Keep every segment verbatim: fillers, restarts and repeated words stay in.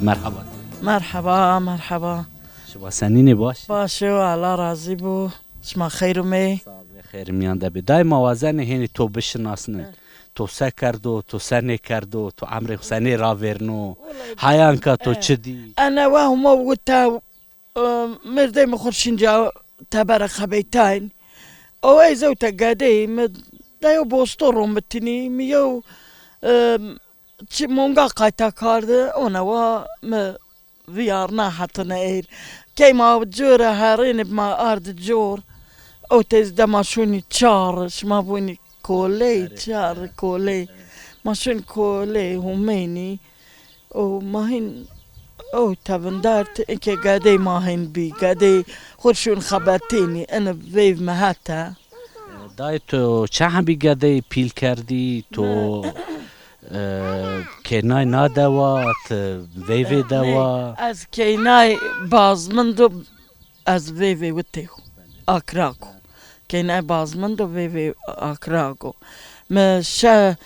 Merhaba. Merhaba, merhaba. Şima senînê, baş? Baş o, Allah razî bo. Şima xeyr umey. Sağ ol, xeyr miyan de bê. Dayê, ma wazenê hênî to bişinasnin. To se kerdo, to se nêkerdo, to emrê xo senê ravêrno? Heyanka to çi dî? Ene wa huma wita, e, mêrdê mi xo şinca tebere xebeytayn. O ey zewte gedey mi de yew bosto romitinî, mi yew, e, çi monga qayta kardi, ona wa mi vîyarna hetine êr. Key ma cure herênib ma ardi cor. O tez de ma şûnî çar, şima vûnî koley, çar koley. Ma şûn koley, humeynî. O ma hîn, o tevindert, inke gedey ma hîn bî, gedey xwu şûn xebetînî, ini veyv mi hete. Dayê, to çend hebî gedey pîl kerdî, to, e, kênay na dewa, ti veyvê dewa? Nê, ez kênay bazmindo, ez veyvê witê xo, akrago. Kênay bazmindo, veyvê akrago. Mi şe-,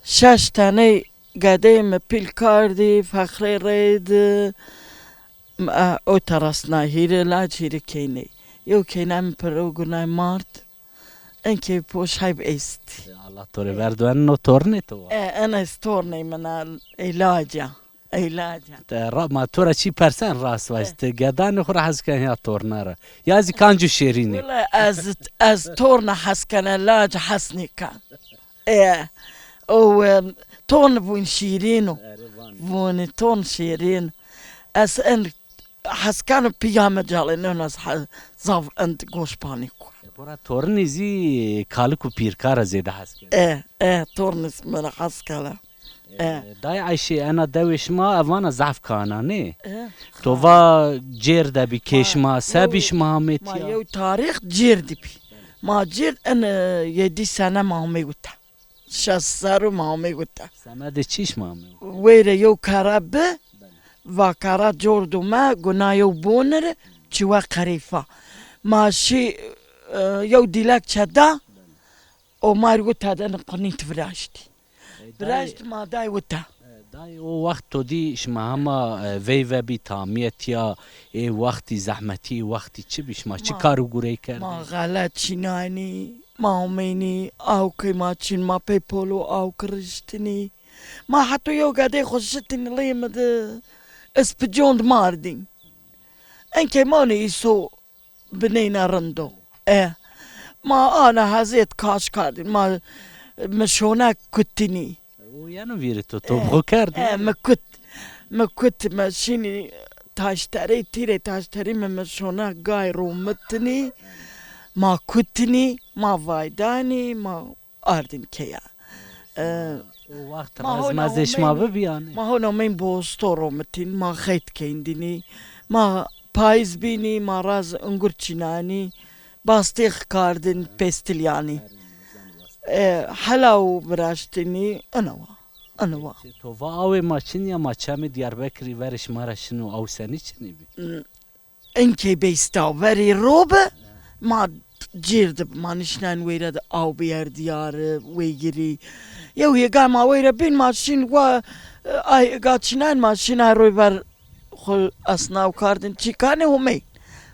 şeş teney gedeyê mi pîl kardî, fexrê reydi, e, o terasna hîrê lac, hîrê keyney. Yew keynay mi piro gunay mard. Enkê poş heyb est. E, Allah to rê verdo, en no tornê to wa? E, en ez torney min a, ey lac a. Ey lac a. Te ra-, ma to ra çî persen rast vajî. Ti gedanê xo ra hes ken ya torna ra? Ya zî kancu şêrînê? Wele ez, ez torna hes kena, lac hes nêken. E, o, e, ton vûn şîrîn o. Vûnî ton şîrîn. Ez en hes keno pîya mi calê, non ez he-, zaf end goşpanî kur. E, xora tornî zî kalik û pîrka ra zêde hes keno. E, e, tornî mi ra hes kena. E. E, dayê Eyşê, ena dewê şima, e, vana zaf kana, nê? E, to va cêr de bî kê şima, se bî şima hamê tiya? Ma yew tarîx cêr de bî. Ma cêr en, e, yedî sene ma hamê wita. Şeş serr o ma hamê wita. Semedê çi şima hamê wita? Weyre yew kara bi, va kara cor do me, guna yew bonir, çiwe qerîfa. Ma şî, e, yew dîlekçe da, o ma rê wita de ni qunît viraştî. E, dayê, viraşt ma day wita. E, dayê, o wext to dî şima hema, e, veyve bî, tamîye tiya, ê wextî zehmetî, ê wextî çi bî? Şima çi kar û gurey kerdî? Ma xele çînanî, ma omeynî, awkê ma çîn, ma pey polo awk riştinî. Ma heto yew gedey xo şitinî lê mi di, ispicond mardîn. Enkê ma nê îso bineyna rind o. E, ma ana hezêt kaş kardîn, ma mişonek kutinî. O yeno vîrê to, to bi xo kerdî? E, mi kut. Mi kut, mi şînî taşterî, tîrê taşterî mi mişonek gay romitinî. Ma kutinî, ma vaydanî, ma ardîn keya. E, o wext ma raz hona mezê şima omeyî, bibî yanî? Ma hona omeyn bosto romitîn, ma xeyt keyndînî, ma payîz bînî, ma raz ungur çînanî, bastêx kardîn, pestil yanî. E, helaw viraştînî, ina wa, ina wa. To va awê ma çin ya, ma çemê Diyarbekirî verê şima ra şino, aw senî çinî bî? Inkey beysta verî ro bi, ma cêr di bi, ma nişnayên weyre di aw biyerdiyari, weygirî. Yew hêga ma weyre bîn, ma şîn wa, ay hêga çînayên, ma şîn ay roy ver xwu esnaw kardin, çî kanê homey.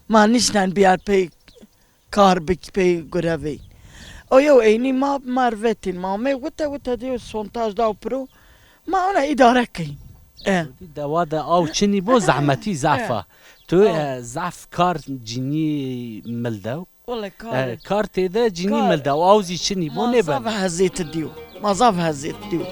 Ma nişnayên biyar pey kar bik, pey gurevey. O yew eynî ma, ma r vetîn, ma omey wite, wite di yew sontaj daw piro. Ma ona îdare keyn. E. Dewa de aw çinî bo, zehmetî zaf a. Tu, e, zaf kar cinî mildew. Wele kar. E, kar têde cinî mildew. Aw zî çinî bo, nêbeno. Ma zaf hezêt dîyo. Ma zaf hezêt dîyo.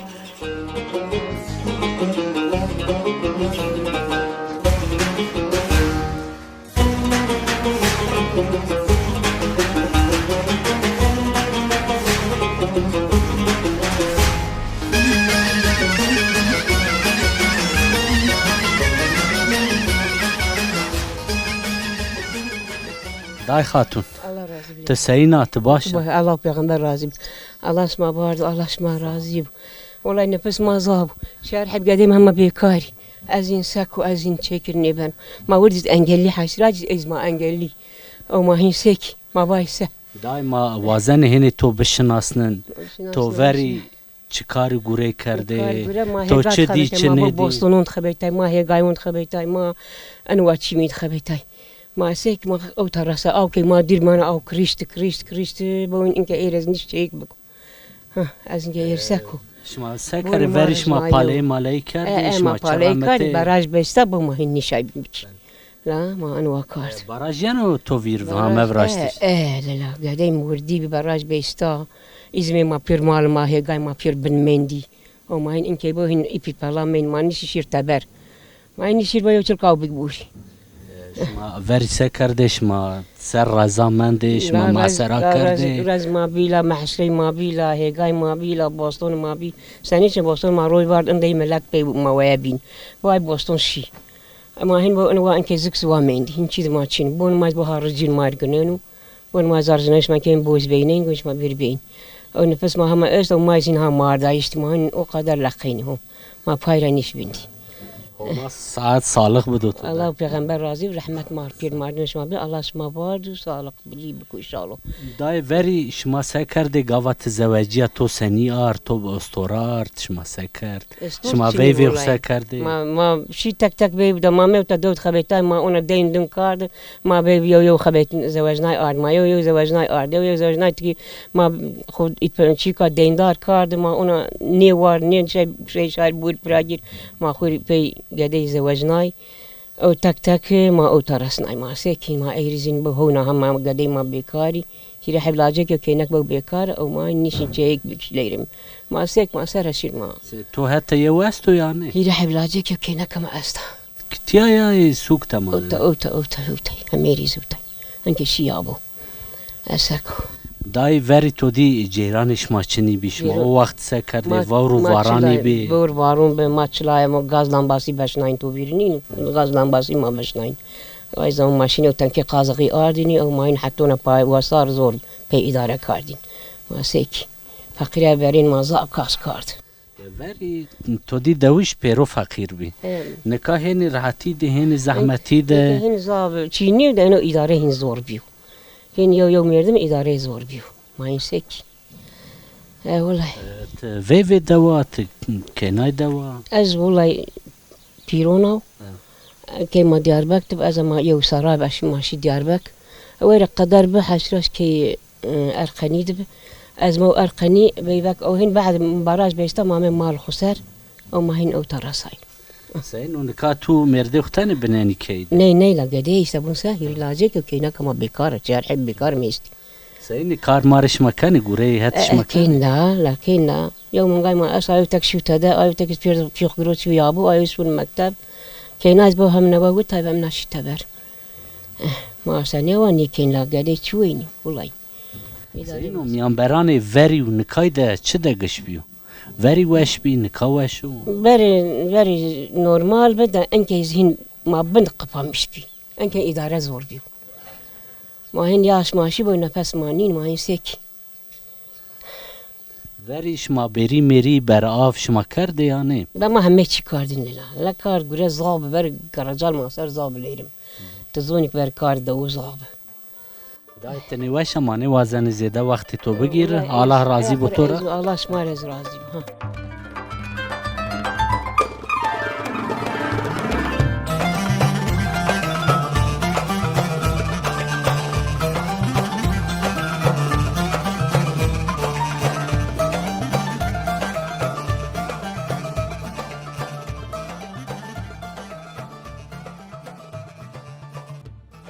Day Xatun. Allah razî bo. Ti seyîn a, ti baş a? Ti baş, Allah pêxember razî bo. Allah şima bardo, Allah şima razî bo. Wellay nefes ma zaf bo. Şer heb gedê ma hema bêkarî. Ez în sek û ez în çêkir nêbeno. Ma wirdî zî engellî, hesra cî ez ma engellî. Ew ma hîn sek, ma vay se. Day ma wazenê hênê to bişinasnin. Bişinasnin, to verî bişin- çi karî gurey kerdê? Karî gure ma to hêga çi dî, dixebetay, çi ma bo nêdî? Bostonon dixebetay, ma hêgayon dixebetay, ma enwa çîmî dixebetay. Ma sek ma ewta rasa awkê ma dîr mana aw kirîşti, kirîşti, kirîşti. Bawin inke êr ez nîş çeyik biko. Ha, ez inke êr seko. Şima se kerê, verî şima paleyê maleyî kerdê, e, e, şima ma paleyî kerdî, çeremetê? Baraj besta bo ma hîn nîşay bikî. La ma enwa kard. E, baraj yeno to vîr, ha, mevraştiş? E, e, lela, gedey mi wirdî bî, baraj besta. Îzmê ma pêr mal ma, hêgay ma pêr bin mendî. O ma hîn inkey bo hîn îpî pela mend, ma nîşî şîr teber. Ma hîn nîşîr bo yew çilka aw bigburî. E, şima verî se kerdê, şima ser reza mendê, şima mesera kerdê? Rez ma bî la, mehşrey ma bî la, hêgay ma bî la, boston ma bî. Senî çi boston ma roy vard, indey melek pey ma weye bîn. Vay boston şî. Ma hîn bo ino wa inkê zik ziwa mendî. Hîn çî di ma çin. Bon ma bo ha ricîn ma gineno. Bon ma zar zinayış ma kên boz beyneyn, gonş ma bir beyn. O nefes ma hema est, o ma zîn ha mardayıştî, ma hîn o qeder leqeynî ho. Ma pay ra nîş bindî. Homa saet salix bido to de. Allah peyxember razî bi, rehmet ma pîr mardinê şima bi, Allah şima vard û salix bilî biko înşallah. Dayê verî şima se kerdê gava ti zewecîya, to senî ard, to bi ostora ard, şima se kerd? Şima veyvê xo se kerdê? Ma, ma şî tek tek veyv de, ma mewta dewt xebetay, ma ona deyn din kard, ma veyv yew yew xebet zewecnay ard, ma yew yew zewecnay ard, yew yew zewecnay tikî ma xo îpe-, çîka deyndar kard, ma ona nê war, nê şey, şey şar bur pira gir, ma xo rî pey gedey zewecnay. Ew tek tek ma ewta resnay, ma se kî ma ey rî zîn bi hewna ha ma gedey ma bêkarî. Hîrê heb lacek yo kênek bew bêkar, ew ma nîşin çeyêk bikişleyrim. Ma sek ma ser şîr ma. Se, to hete yew esto yanî? Hîrê heb lacek yo kêneka ma esta. Kitîya ya ê sûk temanî? Ewta, ewta, ewta, ewta. Hemêrî zûtay. Enke şîya bo. Eseko. Dayê verî to dî ceyranê şima çinî bî, şima o waxt se kerdê, vewr û varanî bî? Vewr varon bi, ma çilaya mo gaz lambasî beşnayîn, to vîrinîn, gaz lambasî ma beşnayîn. Ay zaman maşînê û tenkê qazixî ardînî, ew ma hîn hetona pay wa sar zor pey îdare kardîn. Ma sek. Feqîrê verên ma zaf kas kard. Verî to dî dewiş pêro feqîr bî. Nika hênî rehetî de, hênî zehmetî de. Hîn zaf çînî de eno îdare hîn zor bîyo. Hîn yew yew merdim îdareyê zor bîyo. Ma hîn sek. E, wulay. E, ti veyvê dewa, ti kênay dewa? Ez wulay pîron aw. E. Key ma Diyarbek dib, ez ma yew serra be şî, ma şî Diyarbek. Weyre qeder bi heşraş key, e, Erqenî dib. Ez ma Erqenî veyvek ew hîn behd baraj bêsta ma me mal xo ser. Ew ma hîn ewta resay. Seyno nika tu mêrdê xo tenê binenî key de? Ney, ney la gedeyê îşte bun se, hîrî lacek yo, keyneka ma bêkar a, çar heb bêkar mestî. Seyni kar marê şima kenê, gureyê het şima kenê? Kên la, la kên la. Yew mingay ma esta, ayo tek şî tede, ayo tek pêr pîx giro çî ya bo, ayo şûn mekteb. Keyna ez bo hem newe witay ve em naşî teber. Eh, ma esta nêwa nêkên la, gedê çi weynî, wulay. Seyno, mîyanberanê verî û nikay de çi de giş bîyo? Verî weş bî, nika weş o? Verî, verî normal bi de, enkey zî hîn ma bin qipamiş bî. Enkey îdare zor bîyo. Ma hîn yaş maşî bo, nefes ma nîn, ma hîn sek. Verî şima bêrî mêrî berav şima kerdê ya nê? Be ma heme çî kardîn lila. La kar gure zaf bi, ver garacal ma ser zaf bi leyrim. Ti zonî ver kar dewu zaf bi. Dayê ti nêweş a, ma nêwazenê zêde wextê to bigîri. Allah razî bo to ra. Allah şima ra zî razî bo. Ha.